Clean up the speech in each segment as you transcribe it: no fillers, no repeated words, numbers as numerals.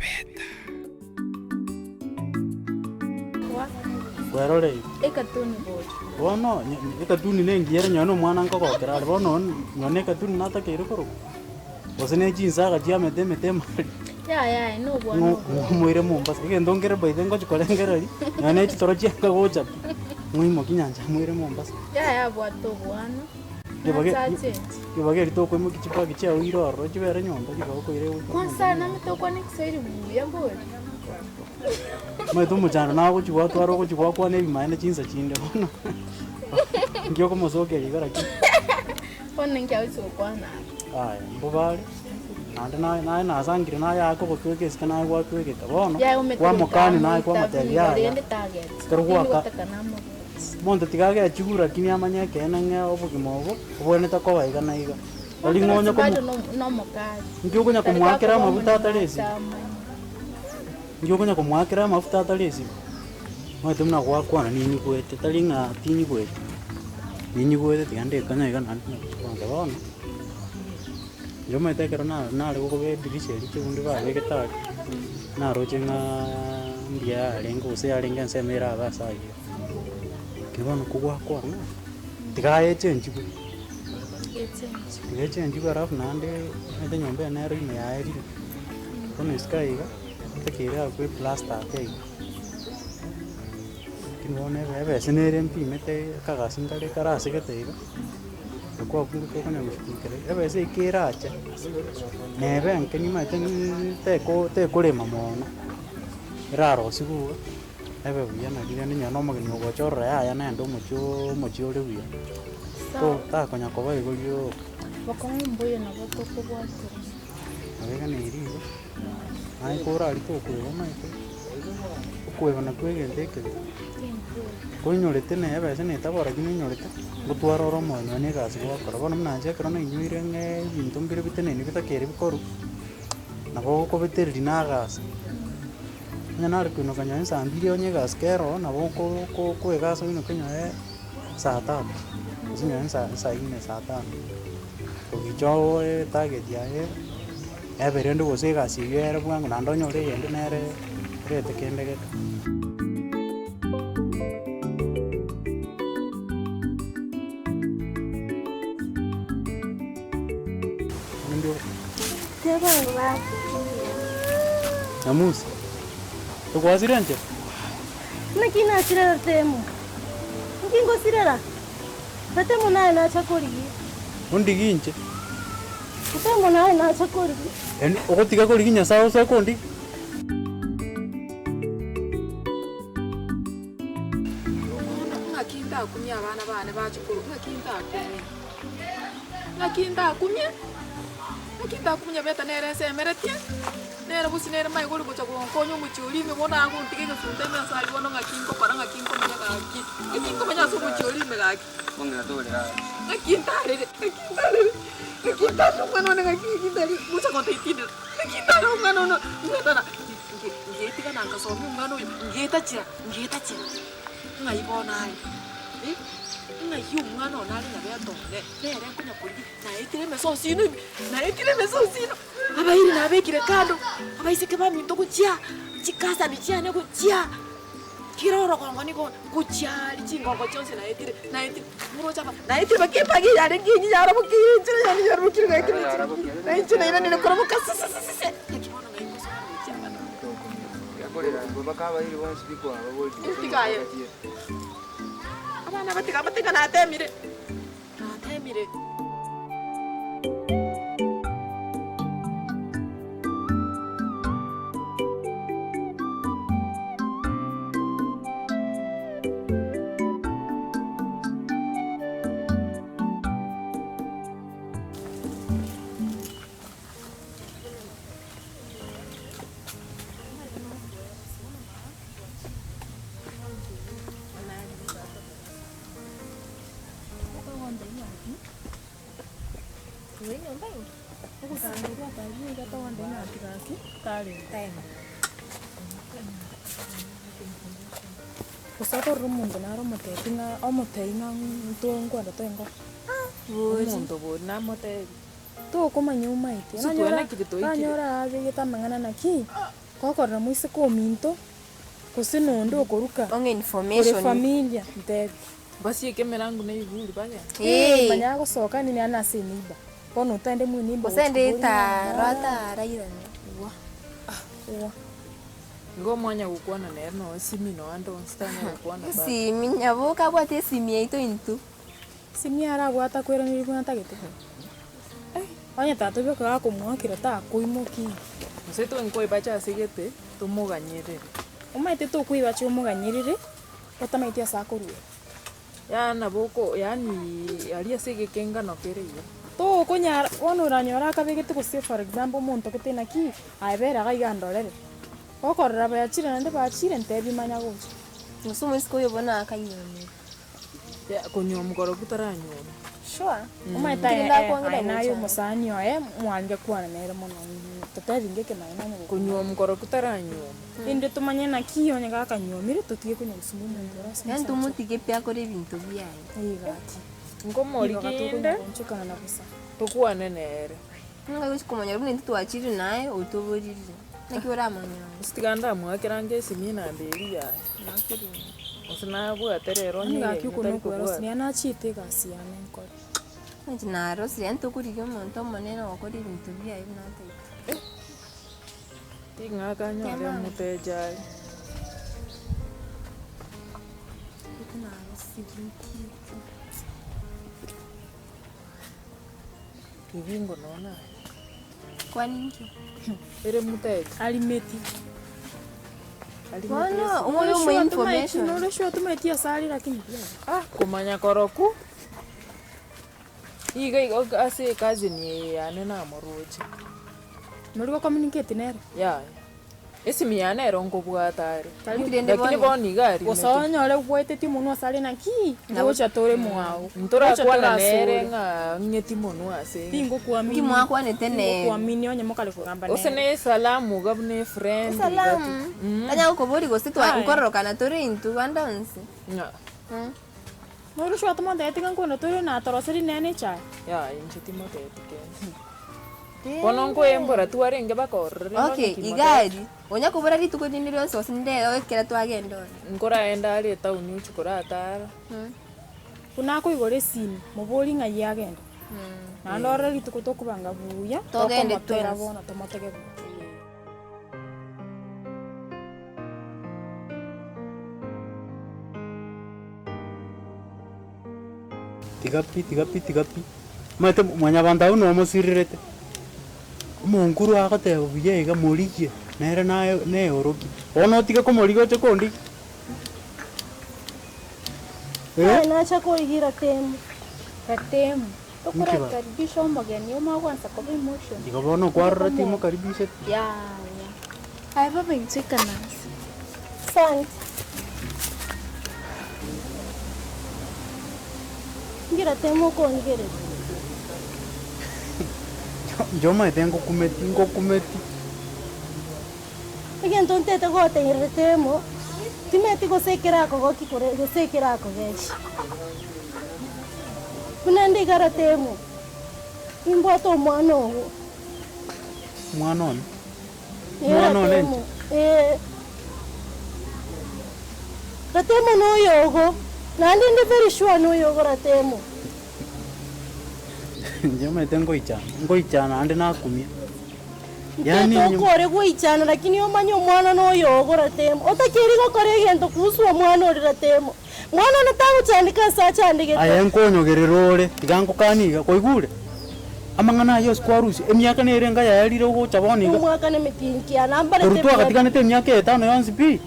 Nyabeta. Kweroreire. Ekatuni boria. Bono ekatuni nengiya ere nonye na omwana nkogokera are, bono nonye na ekatuni natakeire korokwa, gose ne chinsaga chiamete emete emari. Yaya aye nobwana Ng'o obo. ng'omoire Mombasa, egento nkere by the way ngochi korengereria, nonye na echitoro chianga gocha pi, ng'oimoki nyancha moire Mombasa. Yaya abwate obwana, Ribaga nachache inche. ribaga eri tokoimokia chibagi chiago ire ororo chibere nyomba ribaga okoira goika Kwanza namete okwane ekiswahili buya bori. Omanyete omochando nagochia gwatwara ogochia gwakwana ebimaene chinsa chinde bono nki okomosokeria iga lakini. Bono inki agochia gokwana aba. Aya mbobe are, naende naye naye nasangire naye akogotweka esike naye gwatwegeka bono, Yaya omete kwamokani naye goika kwamotebia amoita yaya, rende tageti. ekero Tindi gwaka gotaka namogetie. omonto tiga agechigwe lakini amanye ekeene ng'a obogima obo, obwenerete koba iga na iga. Tari ng'a onye komo Bado nomokari. Inki okonya Tari komoakera gakoba amafuta atari omonene esiko? atamanye. Inki okonya komoakera amafuta atari esiko? Omanyete buna gwakwana ninyigwete, tari ng'a tinyigweti, ninyigwete tiga ndekanye iga naende kwanza bono, inche omanyete ekero na nare gokoba edirisha eria chibundi babegete aria, naroche ng'aa mbuya yarenge gose yarenge ensemo erabe ase aywo. Lakini bono kogwakwana, tiga aye echenchigwe. Tiga echenchigwe alafu naende omanyete enyomba eye nero ime yaerire, bono isiko aiga, ntakeire akwe eplaster ake iga. Lakini bono ebe ebese nere mpimete akagasi nkare karasegete iga, nakwo abwo tokonya goshughulikera ebese eke erache, nebe enke nimanyete teko tekorema mono, erarosiwe iga. Ebe buya nari rende onye na omogeni ogocha orore yaya nende omochie oo omochie ore buya. Sawa. Takonya koba igo rioka. Bokong'u mbuya nabo tokobwatera. Nabo eganeiri igo, naye korarite okoeba omanyete, okoeba nakwo egento ekebe. Koinyorete na ebesa na etabora lakini oinyorete, ngotwara ore omoyo nonye na egasi gwakora. Bono buna inche ekero nainyoire ng'a ebinto mbire biteneine bitakeire bikorwe, nabo okobetereria na agasi. Onye nare koinoka nyowe saa mbiri onye egasi kero oo nabo oko- oko okoegasa oinoke nyowe saa tatu, gose nyowe nsa saa nne saa tano. Ogicha oe etarget yaye ebe rende gose egasi eywo ere bwango naende onyore eyende nere erete kende geke. Nyamusi, tokwasire enchera? Naki nasirera Temu? Nki ngosirera? Na Temu naye nacha korigia. Ondigie inche. Temu naye nacha korigia. Yaani ogotiga korigia Nyasae ase okondigia? Bono ng'aki ntakumie abana bane bache korwa, ng'aki ntakumie? Ng'aki ntakumie? Ng'aki ntakumie Nyabeta nere nsemeretie, nere gose nere maigoro gocha gonkonya omochie oria ime bono agontiga egesunte ime ase aywo bono ng'aki nkokora ng'aki nkomenya gaki, ng'aki nkomenya ase omochie oria ime gaki. Ng'aki ntarere, ng'aki ntarere, ng'aki ntarere omwana one ng'aki ng'aki ntarere, gocha gontebia tindera, ng'aki ntarere omwana one, ng'etana, ngetigana nkasomia omwana oyo, ngetachera, ngetachera, ng'ai bono are. Eh, ng'ai omwana one are Nyabeta one, nere nkonya korigia, naetire emesosino ime, naetire emesosino, abairi nabekire kando, abaiseke baminto gochia, chikasani chiane gochia, kera orogongo nigo gochia aria chingongo chionsi naetire, naetire, moroche aba, naetire mpaka ebagi yarenge enyia yarabokire enchera yane yarabokire gaki na inche nairanire koraboka sisisisi, naki bono ng'ai ngosoa gochia abana. Tiga aye. Abana batiga batiga natemire, natemire. Gose akorora omonto nare omotebi ng'a omotebi ng'a intwe nkwenda toengo Omonto bori namotebi. Tokomanya omaete, Gose nanyora twenakire toikire. nanyora abegete amang'ana naki. Gokorora moiseke ominto, gose nonde okoruka Ong'e ore information. familia, ntebi. Basieke emerango na ebiburi bagende. Eeh. Manya agosoka nini ane ase eneighbour, bono otaende mwa eneighbour Gose gochi ende koboria ng'a etaro atarairana. Uwa, ah uwa. Igo omwanya gokwana nere nonya esimi nonya ande onsi tanya gokwana bado. Esimi, nyaboka abwate esimi yaito intwe. Esimi arabwate akoiraneria buna atagete. Onye tata obi gakomoakera takoimokia. Gose twenkoibacha ase gete tomoganyerere. Omanyete tokoibacha omoganyerere, otamaeti ase akoruera. Yaani nabo oko yaani aria ase egekengano kere iga. Tokonyara bono oranyore akabegete gose for example omonto gete naki, aye bera iga iga ndorere. Okorora bayachire naende bachire ntebi manya gocha. Gose omoiseke oyo bono akanyuomire. Ya konyuomwa korokwo taranyuomwa. Sure. Omanyete Nkere aye ndakwangera aye naye gocha. omosani oye mwange kwana nere mono totebi ngeke naye nonye gokwana. Konyuomwa korokwo taranyuomwa. Inde tomanye naki onye gakanyuomire totige konya gosumba omonto ore ase Yaani omosacha. tomotige pi akore ebinto biaye. Ee gaki. Nkomorikinde Ribaga tokonya goonchokana na bosa. tokwane nere. Ng'a gochi komanya buna intwe twachire naye otoborire. Naki oramonyore? Gose tiga ndamoakera nge esimi enamba eria yaye. Gose nabwate rero onye Yaani gaki yaino oko tari nokwera kobwata. ase nachiete egasi yane nkore. Inche narosire, yaani tokorigia omonto omonene ogokora ebinto biaye buna atagete. Ting'aka anyore omoteja are. Kibingo nonya naye. Kwani inki? Ere muteja. Arimeti. Bono omoyo omo information. Nore sure tomaeti ase are lakini. Ah, komanya koroku iga igo ase ecousin eye yane namoroche. Nori go communicate nere? Yaya, esimi yane ero nkobwata are. Tari Rende Lakini bono bono iga arimete. Gose onyore gwaetetie omonwa ase are naki, ngocha tore mwao. Ntorakwana nere ng'a ng'eti monwa ase ng'a. Tingokuamini. Nki mwakwanete nere? Tingokuamini onye mokare kogamba Gose nere. na esalamu iga buna efriend iga tu. Esalamu tanya gokobori gose twa Aye. nkororokana tore intwe bande onsi. Ng'a Nore sure tomotebetie ng'a nkoenda tore natoroserie nene echae. Yaya inche timotebeti kende. Bono nkoembora twarenge baka ororo rende onye Okay, timotebeti. iga aria, onya kobora rituko rinde rionsi gose ndero ekero twagenda ororo. Nkoraende are etaoni ochia koratara. Buna akoigora esimi, moborie ng'ai agenda. Naende orore rituko tokobanga buya, Togende tokomotera twensi. bono tomotege buya. Tiga pi, tiga pi, tiga pi. Omanyete mwanyabanto abwo nomosirirete, omonkuru agoteba buya iga morigie, nere naye neorokie. Bono otige komorigia oche kondigia. Naye nacha koigira temu. Ratemu, Nki ba? tokorakaribisha omogeni omanye gwansa koba emotion. Igo bono okwarora timokaribisheti. Yaya. Aye baba intwe ikananse. Asante. Ngira temu okondigereria. Inche omanyete ngokumeti, ngokumeti. Egento ntete gotegerera temo, timeti gose ekerakogoki kore gose ekerakogechi. Buna inde iga ratemo, nimbwate omwana ogo. Omwana one? Ee Omwana one ratemo, inche? ee. Ratemo noyogo, naende inde very sure noyogo ratemo. Inche omanyete ngoichana, ngoichana naende nakumia. Yaani Ntete okore goichana lakini omanye omwana noyogo ratemo, otakeiri gokora egento kuhusu omwana oria ratemo. Mwana one tagochandeka ase achandegete. Aye nkonyogerera ore, tiga nkokanie iga, kwaigure? Amang'ana ayio ase kwarusia, emiaka nere enga yaerire ogocha bono iga. Omwaka nemetienyi kiana mbarete Korwa twagatiganete emiaka etano yonsi pi,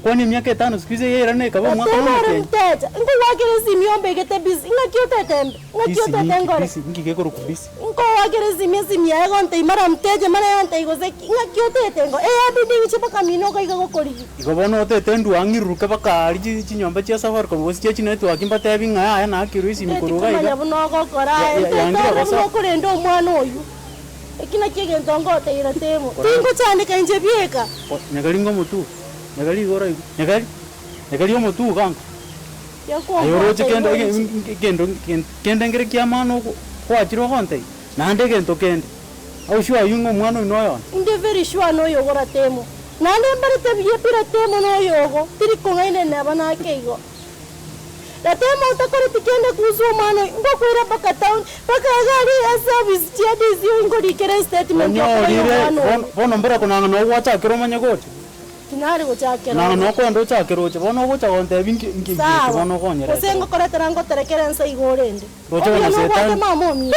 kwane emiaka etano siku hizi eyerane ekaba omwaka Otebe ore nomotienyi. mteja, nkogoakera esimi ombegete busy, ng'aki otete mbe? Ng'aki Busy otete ninki? nkore? Busy, ninki gekorokwa busy? Nkogoakera esimi, esimi yaye egontebia mara mteja, mara yantebia gose ki, ng'aki otete nkore? Eyabidi ng'iche mpaka mino okaiga gokorigia. Igo bono otete ndwang'iruruke mpaka aria chi chinyomba chia Safaricom gose chia chinetwork mbatebi ng'a yaya naakirwe esimi Nteti korwa iga komanya iga. buna ogokora Ya- aye, ya- ntete yangire ore buna gosoa. okorenda omwana oyio. Eki nakio egento ngoteira temo, tingochandeka inche bieka. Nyagari ngomotuga, nyagari igo oraigwe, nyagari, nyagari omotuga ango. Aye oroche kende egento kende nkere kia maana oko kwachire ogontebia, naende egento kende, are sure aywo ng'a omwana oyio noyone? Inde very sure noyo ogora temo. Naende mbarete buya pi Ratemo noyogo, tiri kong'aina neba nake igo. Ratemo otakoreti kende kuhusu omwana oyo, ngokoira mpaka town, mpaka iga aria ase office chia DCI nkorikere estatement yokoba Onyorire, yomwana oyo. bono bono mbora konang'a noo gwachakera omanye gocha. Tinare gochakera Nang'a oro. noo kwenda ochakere oche, bono ogocha gontebia inki inki inki eke Sawa, bono gose okonyereta. ngokoretera ngoterekere ense igo orende. Roche Obuya bono nobwate Setani. mama omino.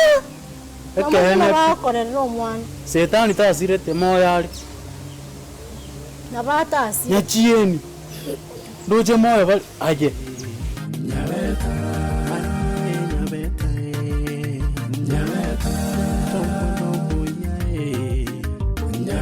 Mama Ekeene omino pi. bagokorerera omwana. Setani tasirete, moyo are. Nabo atasire. Nyachieni, ndoche moyo bare, aye.